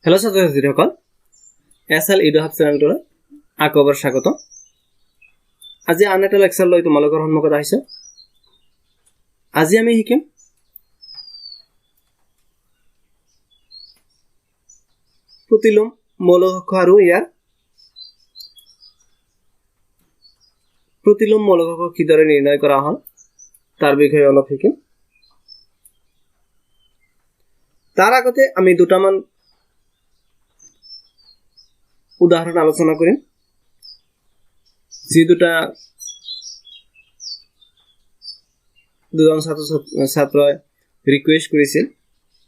Hello' ছাত্ৰ ছাত্ৰীসকল, S L edu hub চেনেলটোলৈ আকৌ এবাৰ স্বাগতম। আজি আন এটা লেকচাৰ লৈ তোমালোকৰ সন্মুখত আহিছোঁ। আজি আমি শিকিম প্ৰতিলোম মৌলকক্ষ আৰু ইয়াৰ প্ৰতিলোম মৌলকক্ষ কিদৰে নিৰ্ণয় কৰা হয় তাৰ বিষয়ে অলপ শিকিম। তাৰ আগতে আমি দুটামান উদাহৰণ আলোচনা কৰিম, যি দুজন ছাত্ৰই ৰিকুৱেষ্ট কৰিছিল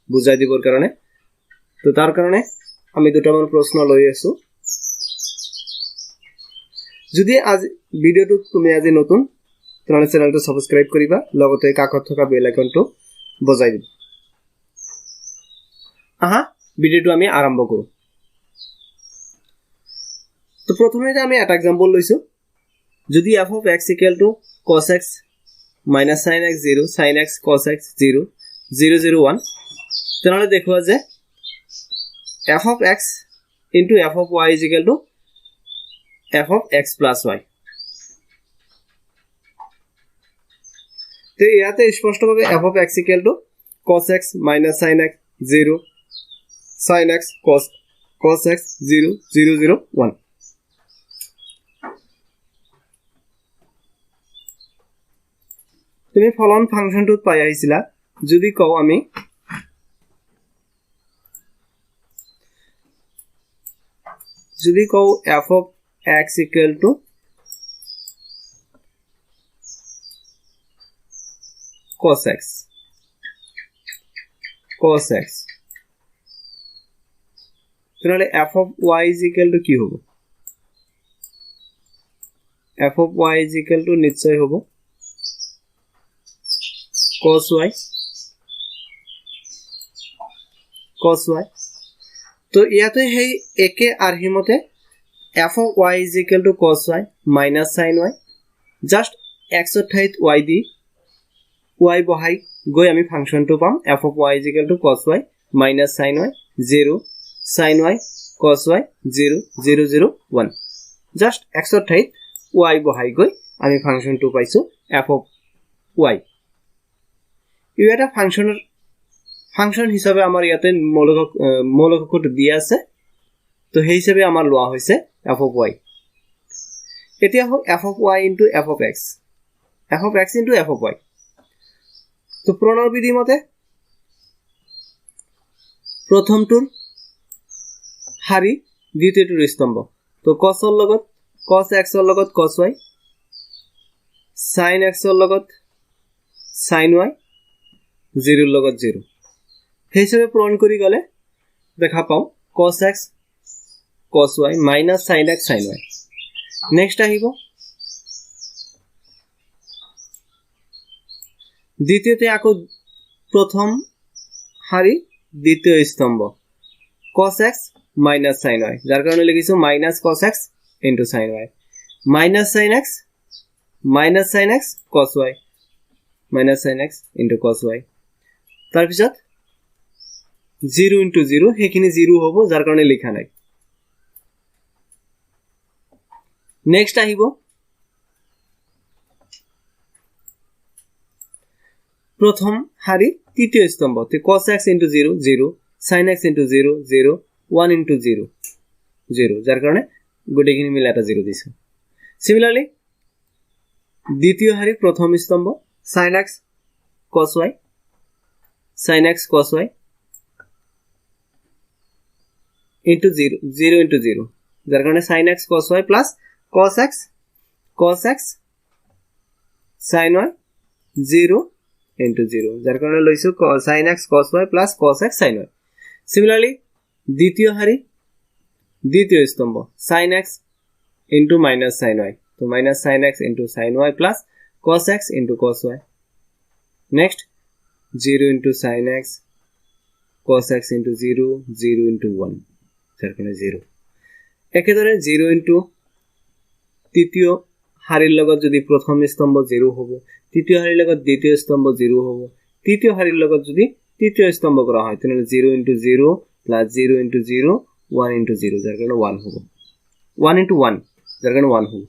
বুজাই দিবৰ কাৰণে। তো তাৰ কাৰণে আমি দুটামান প্ৰশ্ন লৈ আছো। যদি আজি ভিডিঅ'টোত তুমি আজি নতুন, তেনেহ'লে চেনেলটো ছাবস্ক্ৰাইব কৰিবা, লগতে কাষত থকা বেল আইকনটো বজাই দিবা। আহা ভিডিঅ'টো আমি আৰম্ভ কৰোঁ। তো প্ৰথমে আমি এটা এক্সাম্পল লৈছোঁ। যদি f of x equal to cos x minus sine x zero sine x cos x zero zero zero one, তেনেহ'লে দেখুওৱা যে f of x into f of y is equal to f of x plus y. তো ইয়াতে স্পষ্টভাৱে f of x equal to cos x minus sine x zero sine x cos x zero zero zero one. তুমি ফলন ফাংচনটোত পাই আহিছিলা। যদি কওঁ আমি যদি কওঁ f of x equal to cos x cos x, তেনেহ'লে f of y is equal to কি হ'ব? f of y is equal to নিশ্চয় হ'ব cos y cos y। তো ইয়াতে সেই একে আৰ্হিমতে f of y is equal to cos y minus sin y, just x ৰ ঠাইত y দি y বহাই গৈ আমি ফাংচনটো পাম f of y is equal to cos y minus sin y 0 sin y cos y 0 0 0 1। Just x ৰ ঠাইত y বহাই গৈ আমি ফাংচনটো পাইছো f of y। ই এটা ফাংচন হিচাপে আমাৰ ইয়াতে মৌলকক্ষটো দিয়া আছে, তো সেই হিচাপে আমাৰ লোৱা হৈছে f of y। এতিয়া হওক f of y into f of x, f of x into f of y। তো পূৰণৰ বিধি মতে প্ৰথমটোৰ শাৰী দ্বিতীয়টোৰ স্তম্ভ। তো cosৰ লগত cos x ৰ লগত cos y, sin x ৰ লগত sin y, জিৰোৰ লগত জিৰ'। সেই হিচাপে পূৰণ কৰি গ'লে দেখা পাওঁ cos x cos y minus sin x sin y। Next আহিব দ্বিতীয়তে আকৌ প্ৰথম শাৰী দ্বিতীয় স্তম্ভ cos x minus sin y, যাৰ কাৰণে লিখিছোঁ minus cos x into sin y minus sin x minus sin x cos y minus sin x into cos y। তাৰপিছত জিৰ' ইনটু জিৰ', সেইখিনি জিৰ' হ'ব, যাৰ কাৰণে লিখা নাই। নেক্সট আহিব প্ৰথম শাৰী তৃতীয় স্তম্ভ, cos x into zero zero sin x into zero zero one into zero zero, যাৰ কাৰণে গোটেইখিনি মিলাই এটা জিৰ' দিছোঁ। চিমিলাৰলি দ্বিতীয় শাৰী প্ৰথম স্তম্ভ sin x cos y sin x cos y into 0 0 into 0, যাৰ কাৰণে sin x cos y plus cos x cos x sin y 0 into 0, যাৰ কাৰণে লৈছো sin x cos y plus cos x sin y। Similarly দ্বিতীয় শাৰী দ্বিতীয় স্তম্ভ sin x into minus sin y, তো minus sin x into sin y plus cos x into cos y। Next 0 into sin x cos x into 0 0 into 1, যাৰ কাৰণে 0। একেদৰে 0 into তৃতীয় শাৰীৰ লগত যদি প্ৰথম স্তম্ভ 0 হ'ব, তৃতীয় শাৰীৰ লগত দ্বিতীয় স্তম্ভ 0 হ'ব, তৃতীয় শাৰীৰ লগত যদি তৃতীয় স্তম্ভ কৰা হয় তেনেহ'লে 0 into 0 Plus zero' into zero' one into zero', যাৰ কাৰণে ওৱান হ'ব, ওৱান ইণ্টু ওৱান, যাৰ কাৰণে ওৱান হ'ব।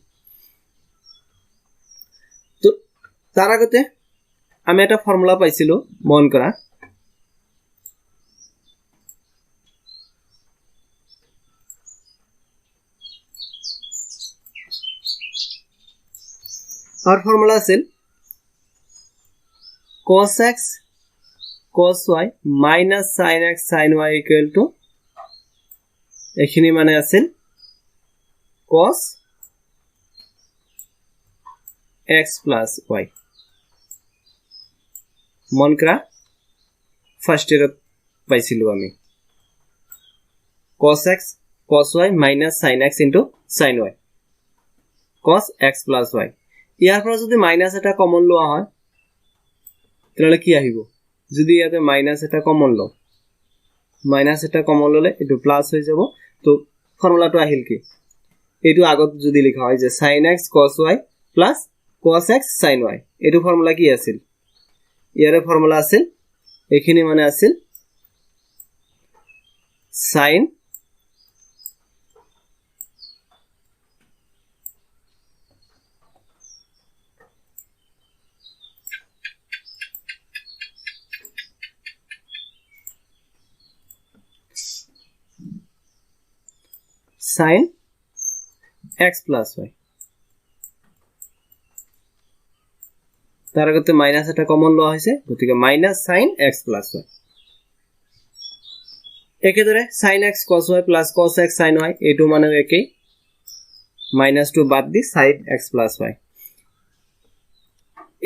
তো তাৰ আগতে আমি এটা ফৰ্মুলা পাইছিলোঁ, মন কৰা। আমাৰ ফৰ্মুলা আছিল cos x cos y minus sin x sin y equal to, এইখিনি মানে আছিল cos x plus y। মন কৰা, ফাৰ্ষ্ট ইয়াৰত পাইছিলোঁ আমি cos x cos y minus sin x into sin y cos x plus y। ইয়াৰ পৰা যদি মাইনাছ এটা কমন লোৱা হয় তেনেহ'লে কি আহিব? যদি ইয়াতে মাইনাছ এটা কমন লওঁ, মাইনাছ এটা কমন ল'লে এইটো প্লাছ হৈ যাব। তো ফৰ্মুলাটো আহিল কি, এইটো আগত যদি লিখা হয় যে sin x cos y plus cos x sin y, এইটো ফৰ্মুলা কি আছিল? ইয়াৰে ফৰ্মুলা আছিল, এইখিনি মানে আছিল sin sin x plus y। তাৰ আগতে মাইনাছ এটা কমন লোৱা হৈছে, গতিকে minus sin x plus y। একেদৰে sin x cos y plus cos x sin y, এইটো মানে একেই, মাইনাছটো বাদ দি sin x plus y।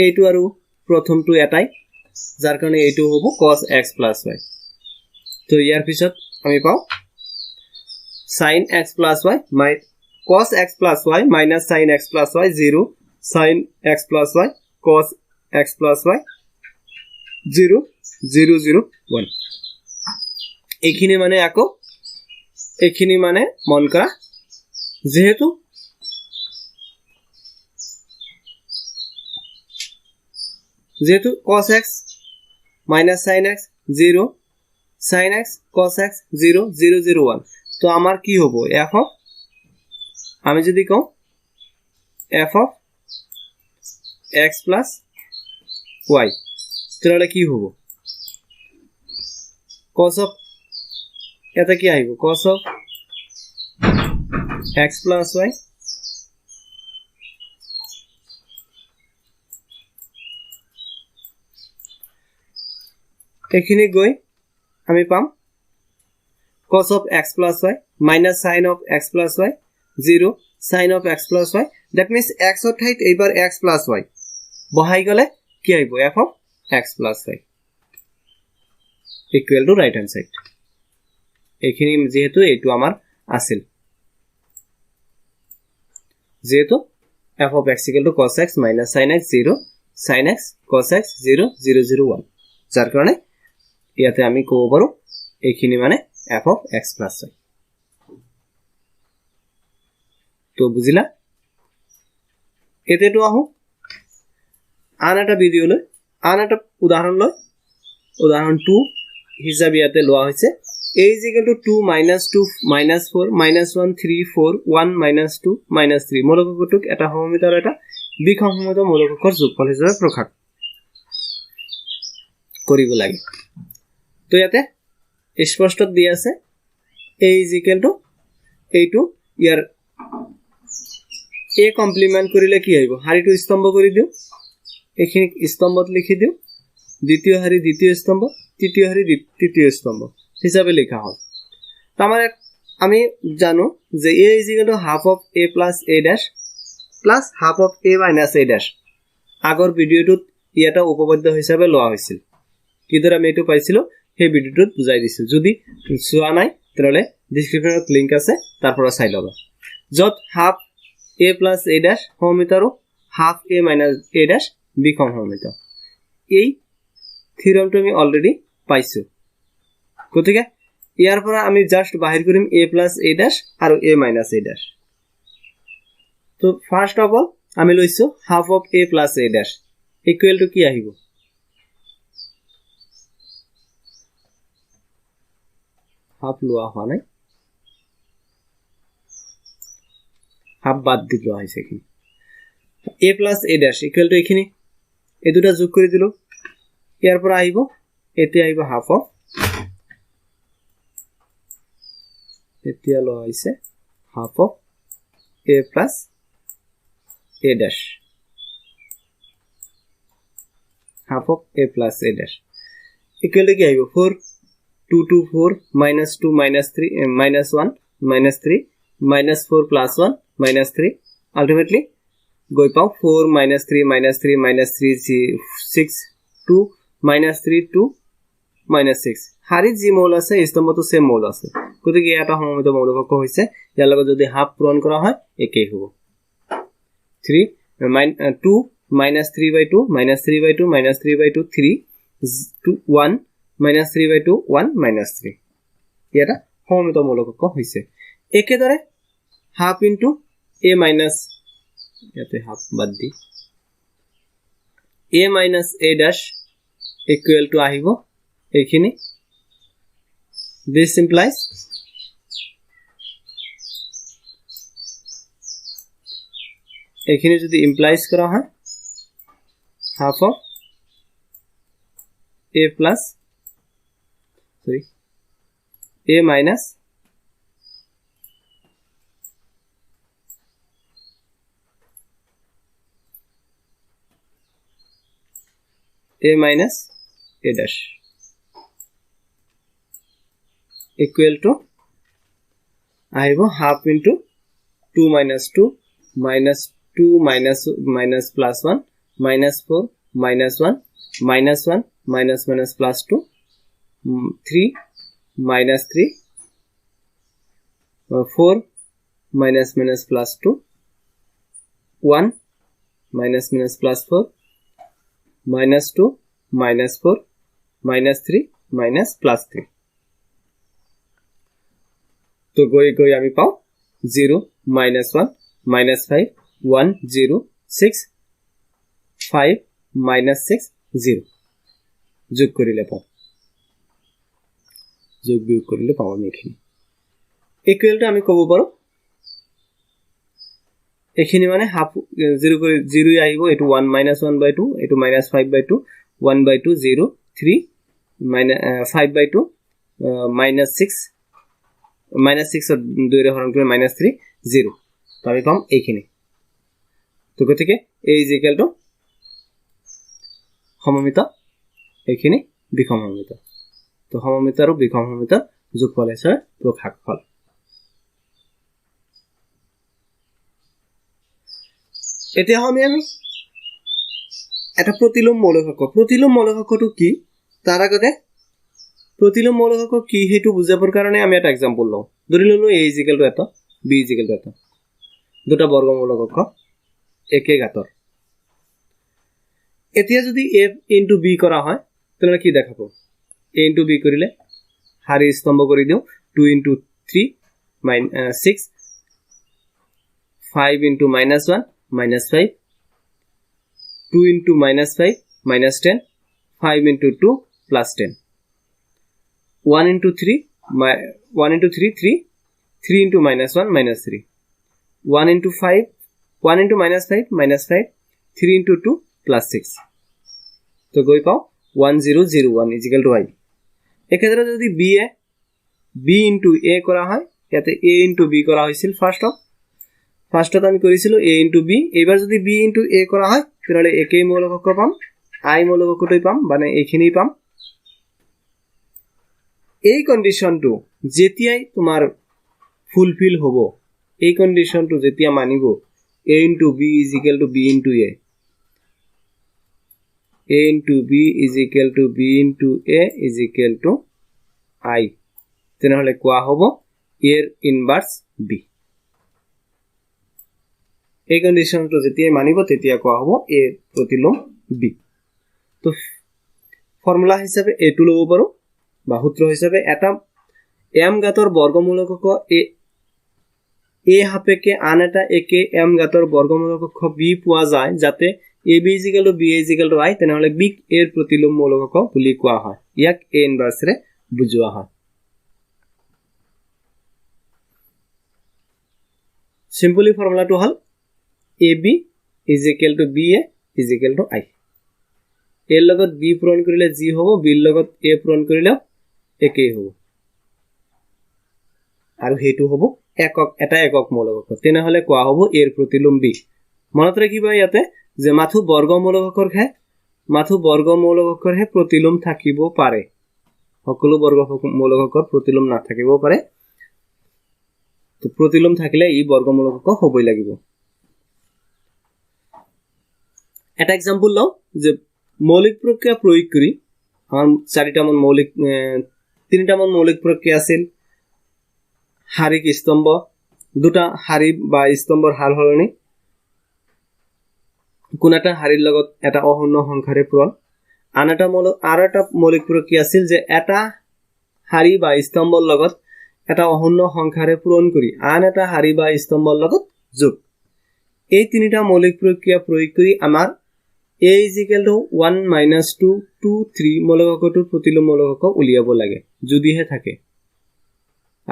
এইটো আৰু প্ৰথমটো এটাই, যাৰ কাৰণে এইটো হ'ব cos x plus y। তো ইয়াৰ পিছত আমি পাওঁ sin x plus y cos x plus y minus sin x plus y 0 sin x plus y cos x plus y 0 0 0 1। এইখিনি মানে আকৌ এইখিনি মানে মন কৰা, যেহেতু যেহেতু cos x minus sin x 0 sin x cos x 0 0 0 1, তো আমাৰ কি হ'ব f of, আমি যদি কওঁ f of x plus y, তেতিয়াহ'লে কি হ'ব? cos of, ইয়াতে কি আহিব? cos of x plus y এইখিনি গৈ আমি পাম cos of x plus y minus sin of x plus y 0 sin of x plus y। That means x ৰ ঠাইত এইবাৰ x plus y বহাই গ'লে কি আহিব? f of x plus y equal to right hand side। এইখিনি যিহেতু এইটো আমাৰ আছিল, যিহেতু f of x equal to cos x minus sin x 0 sin x cos x 0 0 0 1, যাৰ কাৰণে ইয়াতে আমি ক'ব পাৰোঁ এইখিনি মানে f of x plus y। তো বুজিলা? এতেটো আহোঁ আন এটা ভিডিঅ'লৈ, আন এটা উদাহৰণ লৈ। উদাহৰণ 2 হিচাপে ইয়াতে লোৱা হৈছে a is equal to 2 minus 2 minus 4 minus 1 3 4 1 minus 2 minus 3 মূলকটোক এটা সমমিত আৰু এটা বিষম সমমিত মূলকৰ যোগফল হিচাপে প্ৰকাশ কৰিব লাগে। তো ইয়াতে স্পষ্ট দিয়া আছে a is equal to এইটো, ইয়াৰ a complement কৰিলে কি আহিব? শাৰীটো স্তম্ভ কৰি দিওঁ, এইখিনি স্তম্ভত লিখি দিওঁ, দ্বিতীয় শাৰী দ্বিতীয় স্তম্ভ, তৃতীয় শাৰী তৃতীয় স্তম্ভ হিচাপে লিখা হ'ল। আমাৰ আমি জানো যে a is equal to half of a plus a dash plus half of a minus a dash। আগৰ ভিডিঅ'টোত ই এটা উপপাদ্য হিচাপে লোৱা হৈছিল, কিদৰে আমি এইটো পাইছিলোঁ সেই ভিডিঅ'টোত বুজাই দিছোঁ। যদি চোৱা নাই তেনেহ'লে ডিছক্ৰিপশ্যনত লিংক আছে, তাৰ পৰা চাই ল'বা। য'ত half a plus a dash সমমিত আৰু half a minus a dash বিষম সমমিত, এই থিয়ৰমটো আমি অলৰেডি পাইছোঁ। গতিকে ইয়াৰ পৰা আমি জাষ্ট বাহিৰ কৰিম a plus a dash আৰু a minus a dash। তো ফাৰ্ষ্ট অফ অল আমি লৈছোঁ half of a plus a dash equal to কি আহিব? হাফ লোৱা হোৱা নাই, হাফ বাদ দি লোৱা হৈছে এইখিনি। A plus A dash equal to এইখিনি, এই দুটা যোগ কৰি দিলোঁ, ইয়াৰ পৰা আহিব, এতিয়া আহিব হাফ অফ, এতিয়া লোৱা হৈছে half of A plus A dash, half of A plus A dash equal to কি আহিব 4 2 2 4 minus 2 minus 3 minus 1 minus 3 minus 4 plus 1 minus 3, ultimately গৈ পাওঁ 4 minus 3 minus 3 minus 3 6 2 minus 3 2 minus 6। শাৰীত যি মৌল আছে স্তম্ভটো ছেম মৌল আছে, গতিকে এটা সমমিত মৌলকক্ষ হৈছে। ইয়াৰ লগত যদি হাফ পূৰণ কৰা হয় একেই হ'ব, 3 2 minus 3 by 2 minus 3 by 2 minus 3 by 2 3 2 1 minus 3 by 2 1 minus 3। এটা সমমিত মৌলকক্ষ হৈছে। একেদৰে হাফ ইনটু এ মাইনাছ, ইয়াতে হাফ বাদ দি A minus A dash equal to আহিব এইখিনি, this implies এইখিনি যদি ইমপ্লাইজ কৰা হয় half of A plus sorry A minus A minus A dash equal to আহিব half into 2 minus 2 minus 2 minus minus plus 1 minus 4 minus 1 minus 1 minus minus plus 2 3 minus 3 4 minus minus plus 2 1 minus minus plus 4 minus 2 minus 4 minus 3 minus plus 3। তো গৈ গৈ আমি পাওঁ 0 minus 1 minus 5 1 0 6 5 minus 6 0, যোগ কৰিলে পাওঁ, যোগ বিয়োগ কৰিলে পাওঁ আমি এইখিনি। ইকুৱেলটো আমি ক'ব পাৰোঁ এইখিনি মানে হাফ জিৰ' কৰি জিৰ'ই আহিব, এইটো 1 মাইনাছ 1 বাই 2, এইটো minus 5 by 2 1 by 2 0 3 minus 5 by 2 minus 6 minus 6 দুইৰে হৰণ কৰি মাইনাছ 3 0, তো আমি পাম এইখিনি। তো গতিকে এ is equal to সমমিত, এইখিনি বিষম সমমিত। তো সমমিত আৰু বিষম সমমিত যোগফল হৈছে প্ৰকাশফল। এতিয়া আমি এটা প্ৰতিলোম মৌলকক্ষ, প্ৰতিলোম মৌলকক্ষটো কি তাৰ আগতে প্ৰতিলোম মৌলকক্ষ কি সেইটো বুজাবৰ কাৰণে আমি এটা এক্সাম্পল লওঁ। ধৰি ললো এ is equal to এটা, বি is equal to এটা, দুটা বৰ্গ মৌলকক্ষ একে ঘাতৰ। এতিয়া যদি এ ইনটু বি কৰা হয় তেনেহ'লে কি দেখাব, এ ইনটু বি কৰিলে শাৰী স্তম্ভ কৰি দিওঁ 2 into 3 6 5 into minus 1 minus 5 2 into minus 5 minus 10 5 into 2 plus 10 1 into 3 1 into 3 3 3 into minus 1 minus 3 1 into 5 1 into minus 5 minus 5 3 into 2 plus 6। তো গৈ পাওঁ 1 0 0 1 is equal to I. এক্ষেত্রে যদি B A B into a কৰা হয়, ইয়াতে এ ইনটু বি কৰা হৈছিল ফাৰ্ষ্টত আমি কৰিছিলোঁ এ ইনটু বি, এইবাৰ যদি বি ইনটু এ কৰা হয় তেনেহ'লে একেই মৌলকক্ষ পাম, I মৌলকক্ষটোই পাম, মানে এইখিনি পাম। এই কণ্ডিশ্যনটো যেতিয়াই তোমাৰ ফুলফিল হ'ব, এই কণ্ডিশ্যনটো যেতিয়া মানিব A into B is equal to B into A, A into B is equal to B into A is equal to I, তেনেহ'লে কোৱা হ'ব এৰ ইনভাৰ্স বি। এই কণ্ডিশ্যনটো যেতিয়াই মানিব তেতিয়া কোৱা হ'ব এ প্ৰতিলোম বি। তো ফৰ্মুলা হিচাপে এইটো ল'ব পাৰোঁ বা সূত্ৰ হিচাপে এটা এম ঘাতৰ বৰ্গমূলকক্ষ এ সাপেক্ষে আন এটা একে এম ঘাতৰ বৰ্গমূলকক্ষ বি পোৱা যায়, যাতে A B is equal to B is equal to I, তেনেহ'লে বিক এৰ প্ৰতিলোম মৌলকক্ষ বুলি কোৱা হয়। ইয়াক এ ইনভাৰ্সেৰে বুজোৱা হয়। চিম্পলি ফৰ্মুলাটো হ'ল A B is equal to B A is equal to I. এৰ লগত বি পূৰণ কৰিলে যি হ'ব, বিৰ লগত এ পূৰণ কৰিলেও একেই হ'ব, আৰু সেইটো হ'ব একক, এটা একক মৌলক অক্ষ। তেনেহ'লে কোৱা হ'ব এৰ প্ৰতিলোম বি। মনত ৰাখিবা ইয়াতে যে মাথো বৰ্গ মৌলক অক্ষৰহে, মাথো বৰ্গ মৌলক অক্ষৰহে প্ৰতিলোম থাকিব পাৰে, সকলো বৰ্গ মৌলক অক্ষৰ প্ৰতিলোম নাথাকিব পাৰে। তো প্ৰতিলোম থাকিলে ই বৰ্গ মৌলক অক্ষ হ'বই লাগিব। এটা এক্সাম্পল লওঁ যে মৌলিক প্ৰক্ৰিয়া প্ৰয়োগ কৰি আমাৰ চাৰিটামান মৌলিক, তিনিটামান মৌলিক প্ৰক্ৰিয়া আছিল। শাৰীক স্তম্ভ, দুটা শাৰী বা স্তম্ভৰ সাল সলনি, কোনো এটা শাৰীৰ লগত এটা অশূন্য সংখ্যাৰে পূৰণ। আন এটা মৌল, আৰু এটা মৌলিক প্ৰক্ৰিয়া আছিল যে এটা শাৰী বা স্তম্ভৰ লগত এটা অশূন্য সংখ্যাৰে পূৰণ কৰি আন এটা শাৰী বা স্তম্ভৰ লগত যোগ। এই তিনিটা মৌলিক প্ৰক্ৰিয়া প্ৰয়োগ কৰি আমাৰ a is equal to 1 minus 2 2 3 মৌলক অক্ষটোৰ প্ৰতিলোম মৌলক অক্ষ উলিয়াব লাগে, যদিহে থাকে।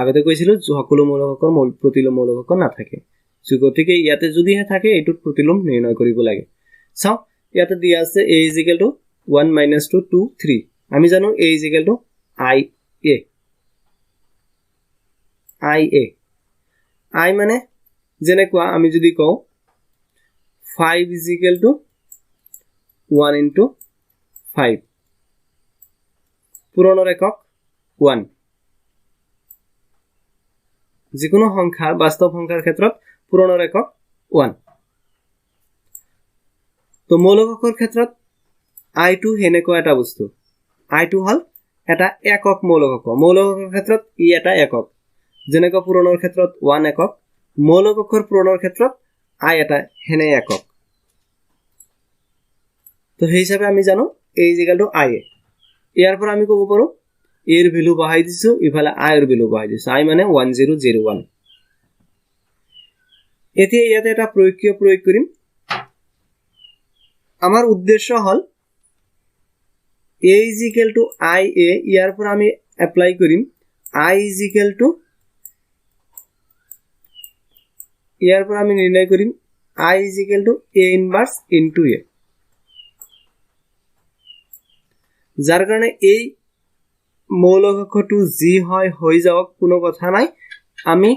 আগতে কৈছিলোঁ সকলো মৌলক অক্ষৰ প্ৰতিলোম মৌলক অক্ষ নাথাকে, গতিকে ইয়াতে যদিহে থাকে এইটোত প্ৰতিলোম নিৰ্ণয় কৰিব লাগে। চাওঁ, ইয়াতে দিয়া আছে a is equal to 1 minus 2 2 3। আমি জানো a is equal to I A, I A, I মানে যেনেকুৱা আমি যদি কওঁ 5 is equal to 1 into 5, পূৰণৰ একক 1। যিকোনো সংখ্যাৰ বাস্তৱ সংখ্যাৰ ক্ষেত্ৰত পূৰণৰ একক 1। তো মৌলক অক্ষৰ ক্ষেত্ৰত আইটো সেনেকুৱা এটা বস্তু, আইটো হ'ল এটা একক মৌলক অক্ষ। মৌলক অক্ষৰ ক্ষেত্ৰত ই এটা একক, যেনেকুৱা পূৰণৰ ক্ষেত্ৰত 1 একক, মৌলক অক্ষৰ পূৰণৰ ক্ষেত্ৰত আই এটা সেনে একক। তো সেই হিচাপে আমি জানো a is equal to I A. ইয়াৰ পৰা আমি ক'ব পাৰোঁ এৰ ভেলু বহাই দিছোঁ, ইফালে আইৰ ভেলু বহাই দিছোঁ, আই মানে 1 0 0 1। এতিয়া ইয়াতে এটা প্ৰক্ৰিয়া প্ৰয়োগ কৰিম। আমাৰ উদ্দেশ্য হ'ল a is equal to I A, ইয়াৰ পৰা আমি এপ্লাই কৰিম আই is equal to, ইয়াৰ পৰা আমি নিৰ্ণয় কৰিম I is equal to A inverse into A, যাৰ কাৰণে এই মৌলক অক্ষটো যি হয় হৈ যাওক, কোনো কথা নাই। আমি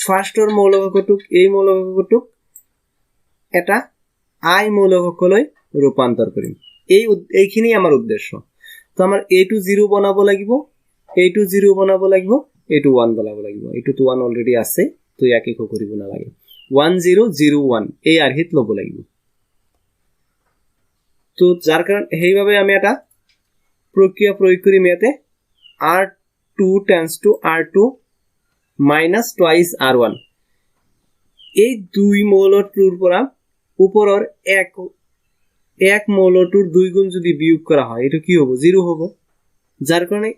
ফাৰ্ষ্টৰ মৌলক অক্ষটোক, এই মৌলক অক্ষটোক এটা আই মৌলক অক্ষলৈ ৰূপান্তৰ কৰিম। এইখিনি আমাৰ উদ্দেশ্য। তো আমাৰ এইটো জিৰ' বনাব লাগিব, এইটো জিৰ' বনাব লাগিব, এইটো 1 বনাব লাগিব। এইটোতো 1 অলৰেডি আছে, তো ইয়াক একো কৰিব নালাগে। 1 0 0 1 এই আৰ্হিত ল'ব লাগিব। তো যাৰ কাৰণ সেইবাবে আমি এটা প্ৰক্ৰিয়া প্ৰয়োগ কৰিম ইয়াতে R two tends to R two minus twice R one. এই দুই মৌলটোৰ পৰা ওপৰৰ এক এক মৌলটোৰ দুই গুণ যদি বিয়োগ কৰা হয়, এইটো কি হ'ব? জিৰ' হ'ব। যাৰ কাৰণে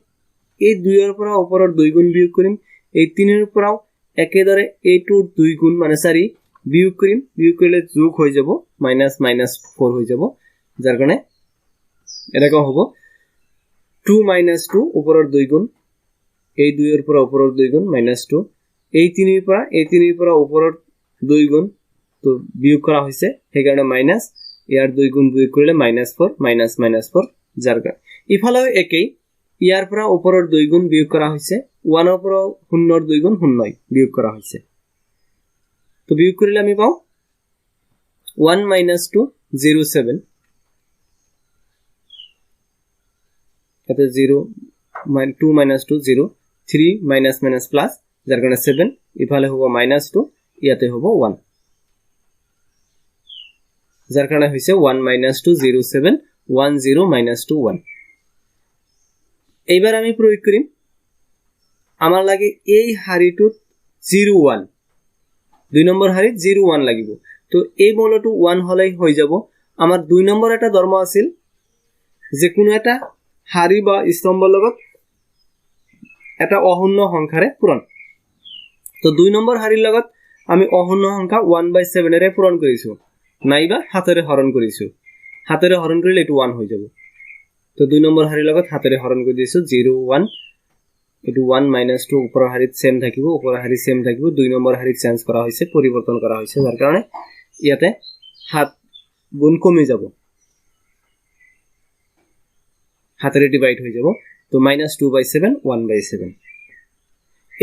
এই দুইৰ পৰা ওপৰৰ দুই গুণ বিয়োগ কৰিম, এই তিনিৰ পৰাও একেদৰে এইটোৰ দুই গুণ মানে 4 বিয়োগ কৰিম, বিয়োগ কৰিলে যোগ হৈ যাব, মাইনাছ মাইনাছ 4 হৈ যাব। যাৰ কাৰণে এনেকুৱা হ'ব 2 মাইনাছ 2 ওপৰৰ দুই গুণ, এই দুইৰ পৰা ওপৰৰ দুই গুণ মাইনাছ 2, এই তিনিৰ পৰা, এই তিনিৰ পৰা ওপৰৰ দুই গুণ তো বিয়োগ কৰা হৈছে, সেইকাৰণে মাইনাছ, ইয়াৰ দুই গুণ বিয়োগ কৰিলে মাইনাছ 4, মাইনাছ মাইনাছ 4। যাৰ কাৰণে ইফালেও একেই, ইয়াৰ পৰা ওপৰৰ দুই গুণ বিয়োগ কৰা হৈছে, 1ৰ পৰা শূন্যৰ দুই গুণ শূন্যই বিয়োগ কৰা হৈছে। তো বিয়োগ কৰিলে আমি পাওঁ 1 মাইনাছ 2 0 7, ইয়াতে 0 2 minus 2 0 3 minus minus plus, যাৰ কাৰণে 7, ইফালে হ'ব মাইনাছ 2, ইয়াতে হ'ব 1, যাৰ কাৰণে হৈছে 1 মাইনাছ 2 0 7 1 0 মাইনাছ 2 1। এইবাৰ আমি প্ৰয়োগ কৰিম, আমাৰ লাগে এই শাৰীটোত 0 1, দুই নম্বৰ শাৰীত 0 1 লাগিব। তো এই মৌলটো 1 হ'লেই হৈ যাব। আমাৰ দুই নম্বৰ এটা ধৰ্ম আছিল যে কোনো এটা শাৰী বা স্তম্ভৰ লগত এটা অশূন্য সংখ্যাৰে পূৰণ। তো দুই নম্বৰ শাৰীৰ লগত আমি অশূন্য সংখ্যা 1/7 পূৰণ কৰিছোঁ, নাইবা 7 হৰণ কৰিছোঁ। 7 হৰণ কৰিলে এইটো 1 হৈ যাব। তো দুই নম্বৰ শাৰীৰ লগত 7 হৰণ কৰি দিছোঁ 0 1 এইটো ওৱান মাইনাছ টু ওপৰৰ শাৰীত ছেম থাকিব, ওপৰৰ শাৰীত ছেম থাকিব, 2 নম্বৰ শাৰীত চেঞ্জ কৰা হৈছে, পৰিৱৰ্তন কৰা হৈছে, যাৰ কাৰণে ইয়াতে 7 গুণ কমি যাব, 7-ৰে ডিভাইড হৈ যাব। তো minus two by seven, one by seven.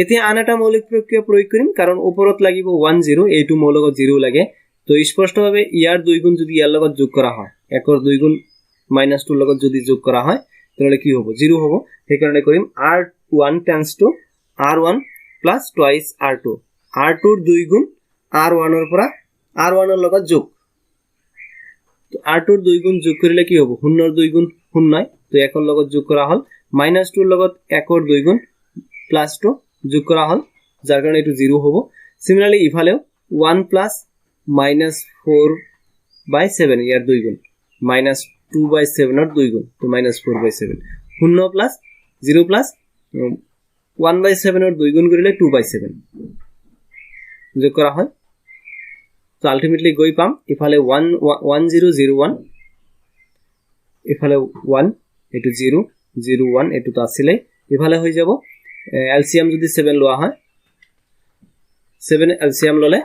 এতিয়া আন এটা মৌলিক প্ৰক্ৰিয়া প্ৰয়োগ কৰিম, কাৰণ ওপৰত লাগিব ওৱান জিৰ', এইটো মৌলকত জিৰ' লাগে। তো স্পষ্টভাৱে ইয়াৰ 2 গুণ যদি ইয়াৰ লগত যোগ কৰা হয়, 1-ৰ 2 গুণ মাইনাছ টুৰ লগত যদি যোগ কৰা হয়, তেনেহ'লে কি হ'ব? জিৰ' হ'ব। সেইকাৰণে কৰিম R one tends to R one plus twice R two, R tour 2 গুণ আৰ ওৱানৰ পৰা আৰ ওৱানৰ লগত যোগ। তো আৰ টুৰ 2 গুণ যোগ কৰিলে কি হ'ব? শূন্যৰ 2 গুণ শূন্যই, তো 1-ৰ লগত যোগ কৰা হ'ল, মাইনাছ টুৰ লগত 1-ৰ 2 গুণ প্লাছ টু যোগ কৰা হ'ল, যাৰ কাৰণে এইটো জিৰ' হ'ব। চিমিলাৰলি ইফালেও one plus minus four by seven, year 2 গুণ মাইনাছ টু বাই ছেভেনৰ 2 গুণ, তো মাইনাছ ফ'ৰ বাই ছেভেন, শূন্য plus zero' plus one by ছেভেনৰ 2 গুণ কৰিলে টু বাই ছেভেন যোগ কৰা হয়। তো আল্টিমেটলি গৈ পাম ইফালে one one zero' zero' one, ইফালে ওৱান, এইটো জিৰ' জিৰ' ওৱান, এইটোতো আছিলেই, ইফালে হৈ যাব এলচিএম যদি ছেভেন লোৱা হয়, ছেভেন এলচিএম ল'লে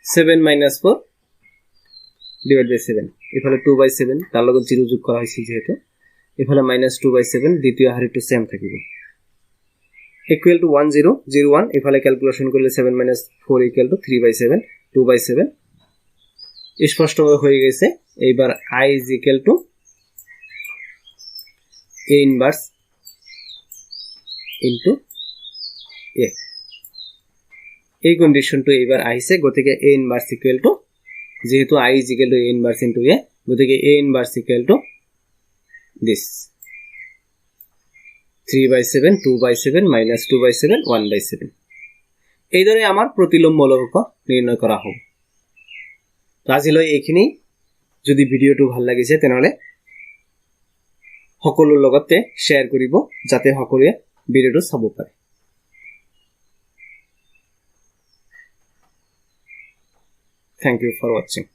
seven minus four divide by seven, ইফালে টু বাই ছেভেন, তাৰ লগত জিৰ' যোগ কৰা হৈছিল যিহেতু, ইফালে মাইনাছ টু বাই ছেভেন, দ্বিতীয় শাৰীটো ছেম থাকিব, equal to one zero' zero' one. ইফালে কেলকুলেশ্যন কৰিলে seven minus four equal to three by seven, two by seven. স্পষ্টভাৱে হৈ গৈছে। এইবাৰ I is equal to A inverse into A, এই কণ্ডিশ্যনটো এইবাৰ আহিছে। গতিকে এ ইনভাৰ্চ ইকুৱেল টু, যিহেতু I is equal to A inverse into A, গতিকে A inverse equal to this three by seven, two by seven, minus two by seven, one by seven. এইদৰে আমাৰ প্ৰতিলোম মৌলক নিৰ্ণয় কৰা হ'ব। তো আজিলৈ এইখিনি। যদি ভিডিঅ'টো ভাল লাগিছে তেনেহ'লে সকলোৰ লগতে শ্বেয়াৰ কৰিব, যাতে সকলোৱে ভিডিঅ'টো চাব পাৰে। Thank you for watching.